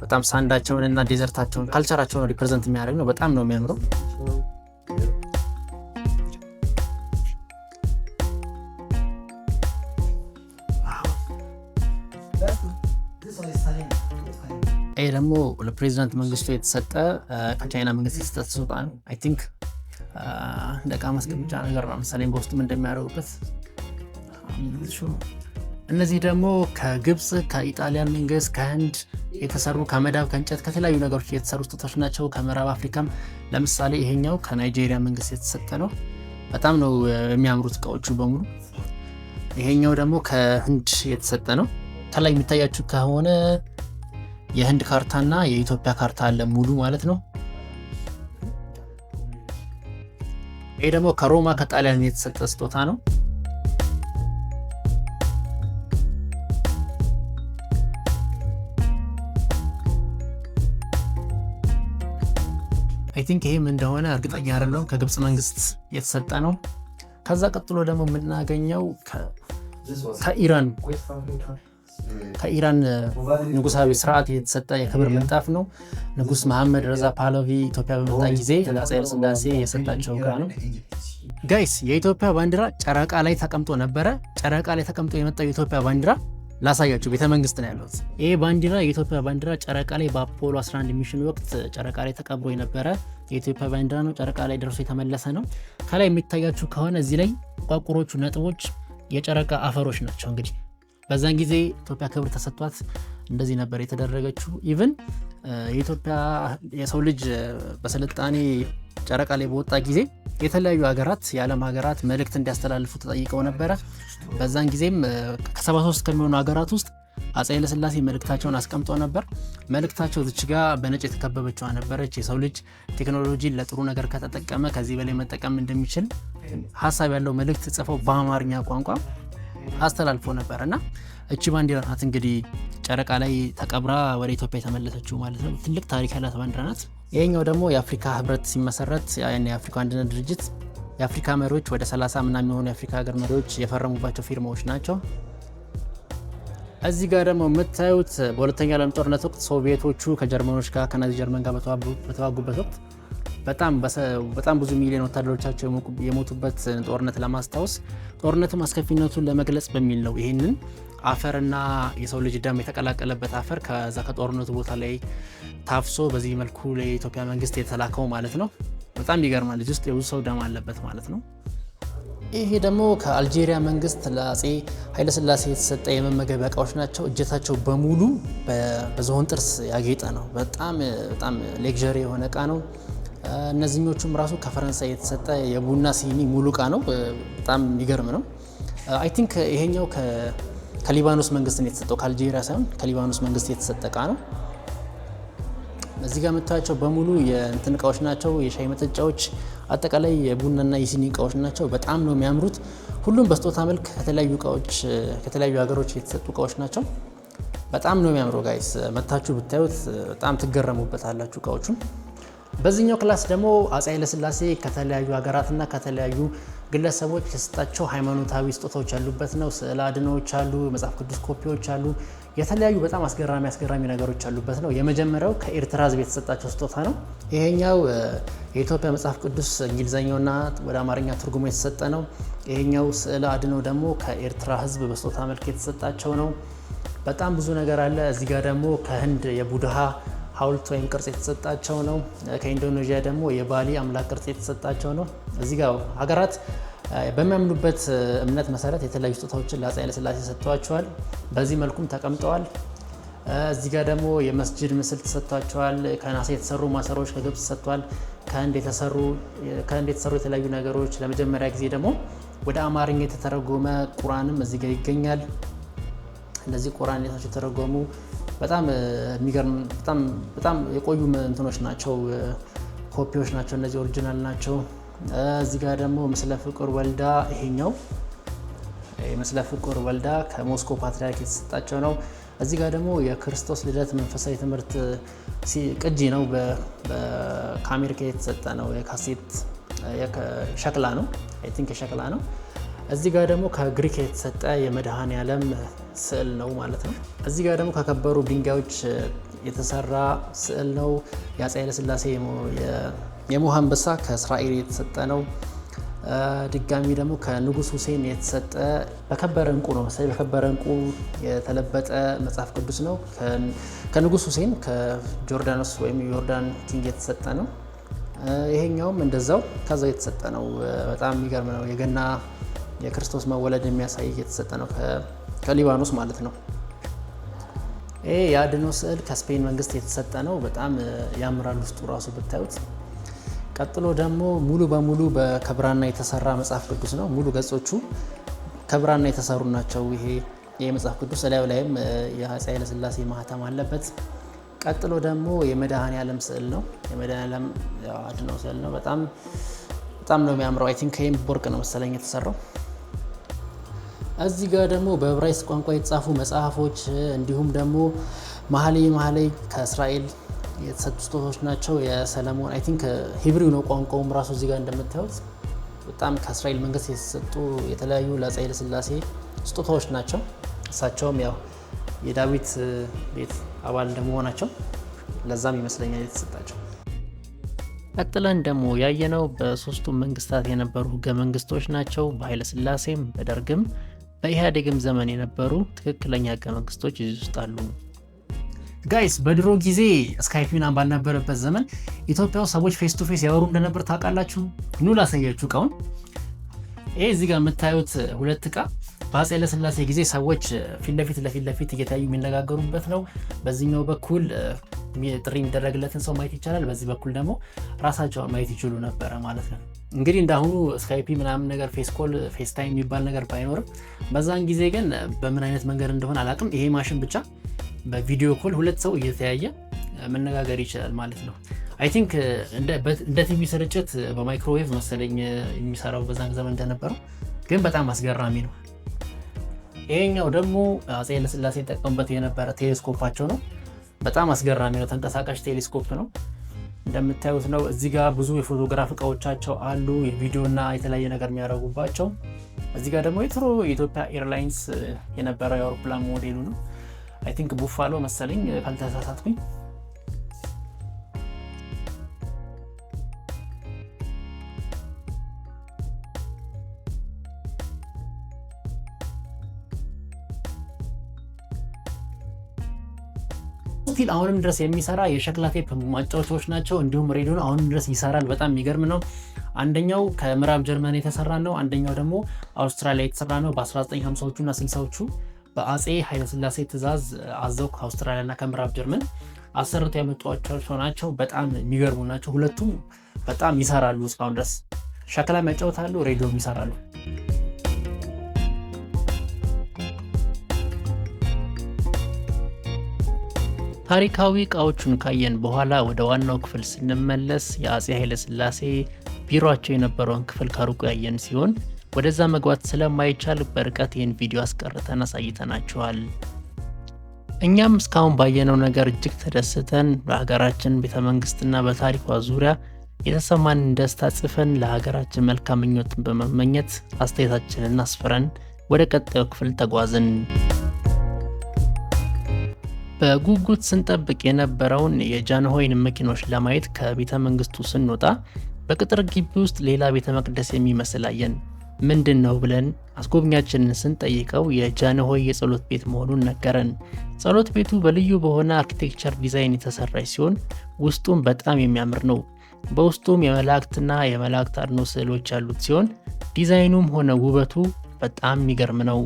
በጣም sand ኣቸውን እና desert ኣቸውን culture ኣቸውን represent የሚያደርግ ነው። በጣም ነው የሚያምረው። ይሄ ደግሞ ለፕሬዚዳንት መንግስቱ የተሰጠ ከቻይና መንግስት የተሰጠ ስጦታ ነው። I think እንደ ዕቃ ማስቀመጫ ነገር ነው መሰለኝ በውስጡም እንደሚያደርጉበት። እነዚህ ደግሞ ከግብፅ፣ ከኢጣሊያን መንግስት፣ ከህንድ የተሰሩ ከመዳብ፣ ከእንጨት፣ ከተለያዩ ነገሮች የተሰሩ ስጦታዎች ናቸው። ከምዕራብ አፍሪካም ለምሳሌ ይሄኛው ከናይጄሪያ መንግስት የተሰጠ ነው። በጣም ነው የሚያምሩት እቃዎቹ በሙሉ። ይሄኛው ደግሞ ከህንድ የተሰጠ ነው። ከላይ የሚታያችሁ ከሆነ የህንድ ካርታና የኢትዮጵያ ካርታ አለ ሙሉ ማለት ነው። ይሄ ደግሞ ከሮማ ከጣሊያን የተሰጠ ስጦታ ነው። I think ይሄም እንደሆነ እርግጠኛ አይደለሁም። ከግብፅ መንግስት የተሰጠ ነው። ከዛ ቀጥሎ ደግሞ የምናገኘው ከኢራን ከኢራን ንጉሳዊ ስርዓት የተሰጠ የክብር ምንጣፍ ነው። ንጉስ መሐመድ ረዛ ፓህላቪ ኢትዮጵያ በመጣ ጊዜ ለአፄ ኃይለ ሥላሴ የሰጣቸው ዕቃ ነው። Guys፣ የኢትዮጵያ ባንዲራ ጨረቃ ላይ ተቀምጦ ነበረ። ጨረቃ ላይ ተቀምጦ የመጣው የኢትዮጵያ ባንዲራ ላሳያችሁ። ቤተ መንግስት ነው ያለሁት። ይህ ባንዲራ፣ የኢትዮጵያ ባንዲራ ጨረቃ ላይ በአፖሎ 11 mission ወቅት ጨረቃ ላይ ተቀብሮ የነበረ የኢትዮጵያ ባንዲራ ነው። ጨረቃ ላይ ደርሶ የተመለሰ ነው። ከላይ የሚታያችሁ ከሆነ እዚህ ላይ ጥቋቁሮቹ ነጥቦች የጨረቃ አፈሮች ናቸው። እንግዲህ በዛን ጊዜ ኢትዮጵያ ክብር ተሰጥቷት እንደዚህ ነበር የተደረገችው። Even የኢትዮጵያ የሰው ልጅ በስልጣኔ ጨረቃ ላይ በወጣ ጊዜ የተለያዩ ሀገራት፣ የዓለም ሀገራት መልእክት እንዲያስተላልፉ ተጠይቀው ነበረ። በዛን ጊዜም ከ73 ከሚሆኑ ሀገራት ውስጥ አፄ ኃይለሥላሴ መልእክታቸውን አስቀምጠው ነበር። መልእክታቸው እዚች ጋ በነጭ የተከበበችዋ ነበረች። የሰው ልጅ ቴክኖሎጂን ለጥሩ ነገር ከተጠቀመ ከዚህ በላይ መጠቀም እንደሚችል ሀሳብ ያለው መልእክት ጽፈው በአማርኛ ቋንቋ አስተላልፎ ነበር እና እቺ ባንዲራ ናት እንግዲህ ጨረቃ ላይ ተቀብራ ወደ ኢትዮጵያ የተመለሰችው ማለት ነው። ትልቅ ታሪክ ያላት ባንዲራ ናት። ይሄኛው ደግሞ የአፍሪካ ህብረት ሲመሰረት፣ የአፍሪካ አንድነት ድርጅት፣ የአፍሪካ መሪዎች ወደ 30 ምናምን የሚሆኑ የአፍሪካ ሀገር መሪዎች የፈረሙባቸው ፊርማዎች ናቸው። እዚህ ጋር ደግሞ የምታዩት በሁለተኛ ዓለም ጦርነት ወቅት ሶቪየቶቹ ከጀርመኖች ጋር፣ ከናዚ ጀርመን ጋር በተዋጉበት ወቅት በጣም በጣም ብዙ ሚሊዮን ወታደሮቻቸው የሞቱበት ጦርነት ለማስታወስ፣ ጦርነቱም አስከፊነቱን ለመግለጽ በሚል ነው ይህንን አፈርና የሰው ልጅ ደም የተቀላቀለበት አፈር ከዛ ከጦርነቱ ቦታ ላይ ታፍሶ በዚህ መልኩ ለኢትዮጵያ መንግስት የተላከው ማለት ነው። በጣም ይገርማል። እዚህ ውስጥ የብዙ ሰው ደም አለበት ማለት ነው። ይሄ ደግሞ ከአልጄሪያ መንግስት ለአፄ ኃይለሥላሴ የተሰጠ የመመገቢያ እቃዎች ናቸው። እጀታቸው በሙሉ በዝሆን ጥርስ ያጌጠ ነው። በጣም በጣም luxury የሆነ እቃ ነው። እነዚህኞቹም ራሱ ከፈረንሳይ የተሰጠ የቡና ሲኒ ሙሉ እቃ ነው። በጣም የሚገርም ነው። I think ይሄኛው ከሊባኖስ መንግስት ነው የተሰጠው፣ ከአልጄሪያ ሳይሆን ከሊባኖስ መንግስት የተሰጠ እቃ ነው። እዚህ ጋር የምታያቸው በሙሉ የእንትን እቃዎች ናቸው። የሻይ መጠጫዎች፣ አጠቃላይ የቡናና የሲኒ እቃዎች ናቸው። በጣም ነው የሚያምሩት። ሁሉም በስጦታ መልክ ከተለያዩ እቃዎች ከተለያዩ ሀገሮች የተሰጡ እቃዎች ናቸው። በጣም ነው የሚያምረው guys፣ መታችሁ ብታዩት በጣም ትገረሙበታላችሁ እቃዎቹን። በዚህኛው class ደግሞ አፄ ኃይለሥላሴ ከተለያዩ ሀገራትና ከተለያዩ ግለሰቦች የተሰጣቸው ሃይማኖታዊ ስጦታዎች ያሉበት ነው። ስዕለ አድኖዎች አሉ፣ መጽሐፍ ቅዱስ ኮፒዎች አሉ፣ የተለያዩ በጣም አስገራሚ አስገራሚ ነገሮች ያሉበት ነው። የመጀመሪያው ከኤርትራ ሕዝብ የተሰጣቸው ስጦታ ነው። ይሄኛው የኢትዮጵያ መጽሐፍ ቅዱስ እንግሊዝኛውና ወደ አማርኛ ትርጉሙ የተሰጠ ነው። ይሄኛው ስዕለ አድኖ ደግሞ ከኤርትራ ሕዝብ በስጦታ መልክ የተሰጣቸው ነው። በጣም ብዙ ነገር አለ። እዚህ ጋር ደግሞ ከህንድ የቡድሃ ሐውልት ወይም ቅርጽ የተሰጣቸው ነው። ከኢንዶኔዥያ ደግሞ የባሊ አምላክ ቅርጽ የተሰጣቸው ነው። እዚህ ጋር ሀገራት በሚያምኑበት እምነት መሰረት የተለያዩ ስጦታዎችን ለአፄ ኃይለሥላሴ ሰጥተዋቸዋል። በዚህ መልኩም ተቀምጠዋል። እዚህ ጋር ደግሞ የመስጅድ ምስል ተሰጥቷቸዋል። ከናሳ የተሰሩ ማሰሮዎች ከግብጽ ተሰጥቷል። ከህንድ የተሰሩ የተለያዩ ነገሮች፣ ለመጀመሪያ ጊዜ ደግሞ ወደ አማርኛ የተተረጎመ ቁርአንም እዚህ ጋር ይገኛል። እነዚህ ቁርአን የተተረጎሙ በጣም የሚገርም፣ በጣም በጣም የቆዩ እንትኖች ናቸው፣ ኮፒዎች ናቸው። እነዚህ original ናቸው። እዚህ ጋር ደግሞ ምስለ ፍቁር ወልዳ፣ ይሄኛው ምስለ ፍቁር ወልዳ ከሞስኮ ፓትሪያርክ የተሰጣቸው ነው። እዚህ ጋር ደግሞ የክርስቶስ ልደት መንፈሳዊ ትምህርት ቅጂ ነው። ከአሜሪካ የተሰጠ ነው። የካሴት ሸክላ ነው። I think የሸክላ ነው። እዚህ ጋር ደግሞ ከግሪክ የተሰጠ የመድኃኔ ዓለም ስዕል ነው ማለት ነው። እዚህ ጋር ደግሞ ከከበሩ ድንጋዮች የተሰራ ስዕል ነው። የአፄ ኃይለሥላሴ የሞሃ አንበሳ ከእስራኤል የተሰጠ ነው። ድጋሚ ደግሞ ከንጉስ ሁሴን የተሰጠ በከበረ እንቁ ነው መሰለኝ፣ በከበረ እንቁ የተለበጠ መጽሐፍ ቅዱስ ነው። ከንጉስ ሁሴን ከጆርዳኖስ ወይም ዮርዳን king የተሰጠ ነው። ይሄኛውም እንደዛው ከዛው የተሰጠ ነው። በጣም የሚገርም ነው። የገና የክርስቶስ መወለድ የሚያሳይ የተሰጠ ነው ከሊባኖስ ማለት ነው። ይሄ የአድኖ ስዕል ከስፔን መንግስት የተሰጠ ነው። በጣም ያምራል ውስጡ ራሱ ብታዩት። ቀጥሎ ደግሞ ሙሉ በሙሉ ከብራና የተሰራ መጽሐፍ ቅዱስ ነው። ሙሉ ገጾቹ ከብራና የተሰሩ ናቸው። ይሄ የመጽሐፍ ቅዱስ እላዩ ላይም የአፄ ኃይለሥላሴ ማህተም አለበት። ቀጥሎ ደግሞ የመድኃኔ ዓለም ስዕል ነው። የመድኃኔ ዓለም አድኖ ስዕል ነው። በጣም በጣም ነው የሚያምረው። I think ይሄም በወርቅ ነው መሰለኝ የተሰራው። እዚህ ጋር ደግሞ በዕብራይስጥ ቋንቋ የተጻፉ መጽሐፎች እንዲሁም ደግሞ መኃልየ መኃልይ ከእስራኤል የተሰጡ ስጦታዎች ናቸው። የሰለሞን I think Hebrew ነው ቋንቋውም ራሱ እዚህ ጋር እንደምታዩት በጣም ከእስራኤል መንግስት የተሰጡ የተለያዩ ለአፄ ኃይለሥላሴ ስጦታዎች ናቸው። እሳቸውም ያው የዳዊት ቤት አባል እንደመሆናቸው ለዛም ይመስለኛል የተሰጣቸው። ቀጥለን ደግሞ ያየነው በሶስቱም መንግስታት የነበሩ ህገ መንግስቶች ናቸው። በኃይለ ሥላሴም፣ በደርግም፣ በኢህአዴግም ዘመን የነበሩ ትክክለኛ ህገ መንግስቶች እዚህ ውስጥ አሉ። Guys፣ በድሮ ጊዜ Skype ምናምን ባልነበረበት ዘመን ኢትዮጵያ ውስጥ ሰዎች face to face ያወሩ እንደነበር ታውቃላችሁ? ኑ ላሳያችሁ እቃውን። ይሄ እዚህ ጋር የምታዩት ሁለት እቃ በአፄ ኃይለሥላሴ ጊዜ ሰዎች ፊት ለፊት ለፊት ለፊት እየታዩ የሚነጋገሩበት ነው። በዚህኛው በኩል ጥሪ የሚደረግለትን ሰው ማየት ይቻላል። በዚህ በኩል ደግሞ ራሳቸውን ማየት ይችሉ ነበረ ማለት ነው። እንግዲህ እንዳሁኑ Skype ምናምን ነገር face call፣ FaceTime የሚባል ነገር ባይኖርም በዛን ጊዜ ግን በምን አይነት መንገድ እንደሆነ አላውቅም። ይሄ ማሽን ብቻ በ video call ሁለት ሰው እየተያየ መነጋገር ይችላል ማለት ነው። I think እንደ ቲቪ ስርጭት በማይክሮዌቭ መሰለኝ የሚሰራው በዛን ዘመን እንደነበረው፣ ግን በጣም አስገራሚ ነው። ይሄኛው ደግሞ አፄ ኃይለሥላሴ ይጠቀሙበት የነበረ ቴሌስኮፓቸው ነው። በጣም አስገራሚ ነው። ተንቀሳቃሽ ቴሌስኮፕ ነው እንደምታዩት ነው። እዚህ ጋር ብዙ የፎቶግራፍ እቃዎቻቸው አሉ፣ የቪዲዮ እና የተለያየ ነገር የሚያደርጉባቸው። እዚህ ጋር ደግሞ የድሮ የኢትዮጵያ Airlines የነበረው የአውሮፕላን ሞዴሉ ነው። I think Buffalo መሰለኝ ካልተሳሳትኩኝ። Still አሁንም ድረስ የሚሰራ የሸክላ ቴፕ ማጫወቻዎች ናቸው። እንዲሁም ሬዲዮ አሁንም ድረስ ይሰራል። በጣም የሚገርም ነው። አንደኛው ከምዕራብ ጀርመን የተሰራ ነው። አንደኛው ደግሞ አውስትራሊያ የተሰራ ነው። በ1950ዎቹ እና 60ዎቹ በአፄ ኃይለሥላሴ ትእዛዝ አዘው ከአውስትራሊያ እና ከምዕራብ ጀርመን አሰርተው ያመጧቸው ናቸው። በጣም የሚገርሙ ናቸው። ሁለቱም በጣም ይሰራሉ እስካሁን ድረስ፣ ሸክላም ያጫውታሉ፣ ሬዲዮም ይሰራሉ። ታሪካዊ እቃዎቹን ካየን በኋላ ወደ ዋናው ክፍል ስንመለስ የአፄ ኃይለሥላሴ ቢሮአቸው የነበረውን ክፍል ከሩቁ ያየን ሲሆን ወደዛ መግባት ስለማይቻል በርቀት ይህን ቪዲዮ አስቀርተን አሳይተናችኋል። እኛም እስካሁን ባየነው ነገር እጅግ ተደስተን በሀገራችን ቤተ መንግስትና በታሪኳ ዙሪያ የተሰማንን ደስታ ጽፈን ለሀገራችን መልካም ምኞትን በመመኘት አስተያየታችንን አስፍረን ወደ ቀጣዩ ክፍል ተጓዝን። በጉጉት ስንጠብቅ የነበረውን የጃንሆይን መኪኖች ለማየት ከቤተ መንግስቱ ስንወጣ በቅጥር ግቢ ውስጥ ሌላ ቤተ መቅደስ የሚመስል አየን። ምንድን ነው ብለን አስጎብኛችንን ስንጠይቀው የጃንሆይ የጸሎት ቤት መሆኑን ነገረን። ጸሎት ቤቱ በልዩ በሆነ architecture design የተሰራች ሲሆን ውስጡም በጣም የሚያምር ነው። በውስጡም የመላእክትና የመላእክት አድኖ ስዕሎች ያሉት ሲሆን ዲዛይኑም ሆነ ውበቱ በጣም የሚገርም ነው።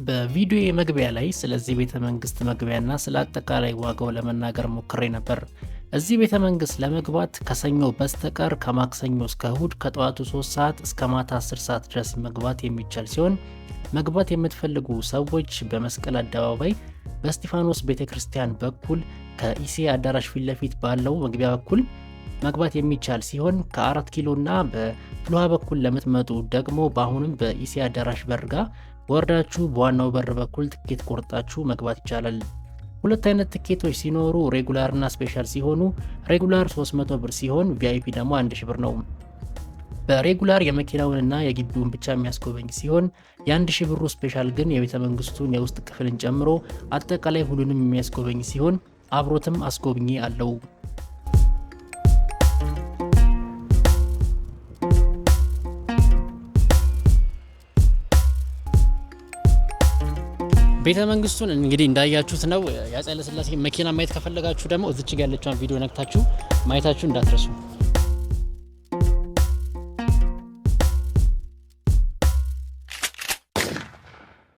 በቪዲዮ መግቢያ ላይ ስለዚህ ቤተ መንግስት መግቢያና ስለ አጠቃላይ ዋጋው ለመናገር ሞክሬ ነበር። እዚህ ቤተ መንግስት ለመግባት ከሰኞ በስተቀር ከማክሰኞ እስከ እሁድ ከጠዋቱ 3 ሰዓት እስከ ማታ 10 ሰዓት ድረስ መግባት የሚቻል ሲሆን መግባት የምትፈልጉ ሰዎች በመስቀል አደባባይ በእስጢፋኖስ ቤተ ክርስቲያን በኩል ከኢሲኤ አዳራሽ ፊት ለፊት ባለው መግቢያ በኩል መግባት የሚቻል ሲሆን፣ ከ4 ኪሎ እና በፍልውሃ በኩል ለምትመጡ ደግሞ በአሁንም በኢሲኤ አዳራሽ በር ጋር ወርዳችሁ በዋናው በር በኩል ትኬት ቆርጣችሁ መግባት ይቻላል። ሁለት አይነት ትኬቶች ሲኖሩ regular እና special ሲሆኑ regular 300 ብር ሲሆን VIP ደግሞ 1000 ብር ነው። በ regular የመኪናውንና የግቢውን ብቻ የሚያስጎበኝ ሲሆን የ1000 ብሩ special ግን የቤተ መንግስቱን የውስጥ ክፍልን ጨምሮ አጠቃላይ ሁሉንም የሚያስጎበኝ ሲሆን አብሮትም አስጎብኚ አለው። ቤተ መንግስቱን እንግዲህ እንዳያችሁት ነው። የአፄ ኃይለሥላሴ መኪና ማየት ከፈለጋችሁ ደግሞ እዚች ጋ ያለችዋን ቪዲዮ ነክታችሁ ማየታችሁ እንዳትረሱ።